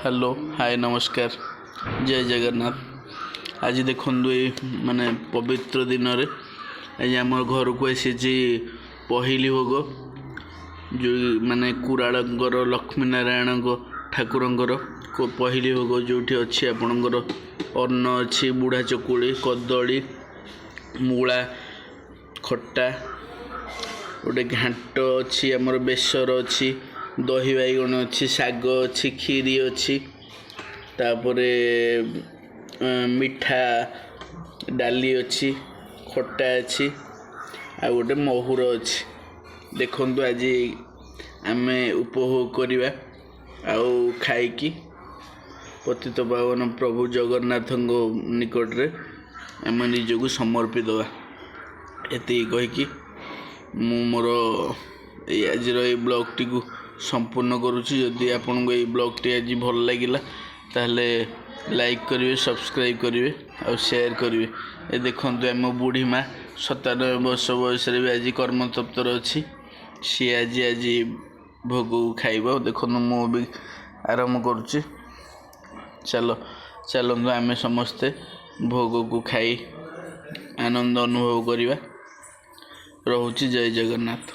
Hello, ହାଏ, ନମସ୍କାର, ଜୟ ଜଗନ୍ନାଥ। ଆଜି ଦେଖନ୍ତୁ, ଏଇ ମାନେ ପବିତ୍ର ଦିନରେ ଆଜି ଆମ ଘରକୁ ଆସିଛି ପହିଲି ଭୋଗ, ଯେଉଁ ମାନେ କୁରାଳଙ୍କର, ଲକ୍ଷ୍ମୀ ନାରାୟଣଙ୍କ ଠାକୁରଙ୍କର ପହିଲି ଭୋଗ, ଯେଉଁଠି ଅଛି ଆପଣଙ୍କର ଅନ୍ନ ଅଛି, ବୁଢ଼ା ଚକୁଳି, କଦଳୀ, ମୂଳା ଖଟା, ଗୋଟେ ଘାଣ୍ଟ ଅଛି, ଆମର ବେସର ଅଛି, ଦହି ବାଇଗଣ ଅଛି, ଶାଗ ଅଛି, କ୍ଷୀରି ଅଛି, ତାପରେ ମିଠା ଡାଲି ଅଛି, ଖଟା ଅଛି, ଆଉ ଗୋଟେ ମହୁର ଅଛି। ଦେଖନ୍ତୁ, ଆଜି ଆମେ ଉପଭୋଗ କରିବା ଆଉ ଖାଇକି ପତିତ ପାବନ ପ୍ରଭୁ ଜଗନ୍ନାଥଙ୍କ ନିକଟରେ ଆମେ ନିଜକୁ ସମର୍ପି ଦେବା। ଏତିକି କହିକି ମୁଁ ମୋର ଏଇ ଆଜିର ଏଇ ବ୍ଲଗ୍ଟିକୁ ସମ୍ପୂର୍ଣ୍ଣ କରୁଛି। ଯଦି ଆପଣଙ୍କୁ ଏଇ ବ୍ଲଗ୍ଟି ଆଜି ଭଲ ଲାଗିଲା, ତାହେଲେ ଲାଇକ୍ କରିବେ, ସବସ୍କ୍ରାଇବ୍ କରିବେ ଆଉ ସେୟାର କରିବେ। ଏ ଦେଖନ୍ତୁ, ଆମ ବୁଢ଼ୀ ମା 97 ବର୍ଷ ବୟସରେ ବି ଆଜି କର୍ମତତ୍ପର ଅଛି। ସିଏ ଆଜି ଭୋଗକୁ ଖାଇବ। ଦେଖନ୍ତୁ, ମୁଁ ବି ଆରମ୍ଭ କରୁଛି। ଚାଲନ୍ତୁ, ଆମେ ସମସ୍ତେ ଭୋଗକୁ ଖାଇ ଆନନ୍ଦ ଅନୁଭବ କରିବା। ରହୁଛି, ଜୟ ଜଗନ୍ନାଥ।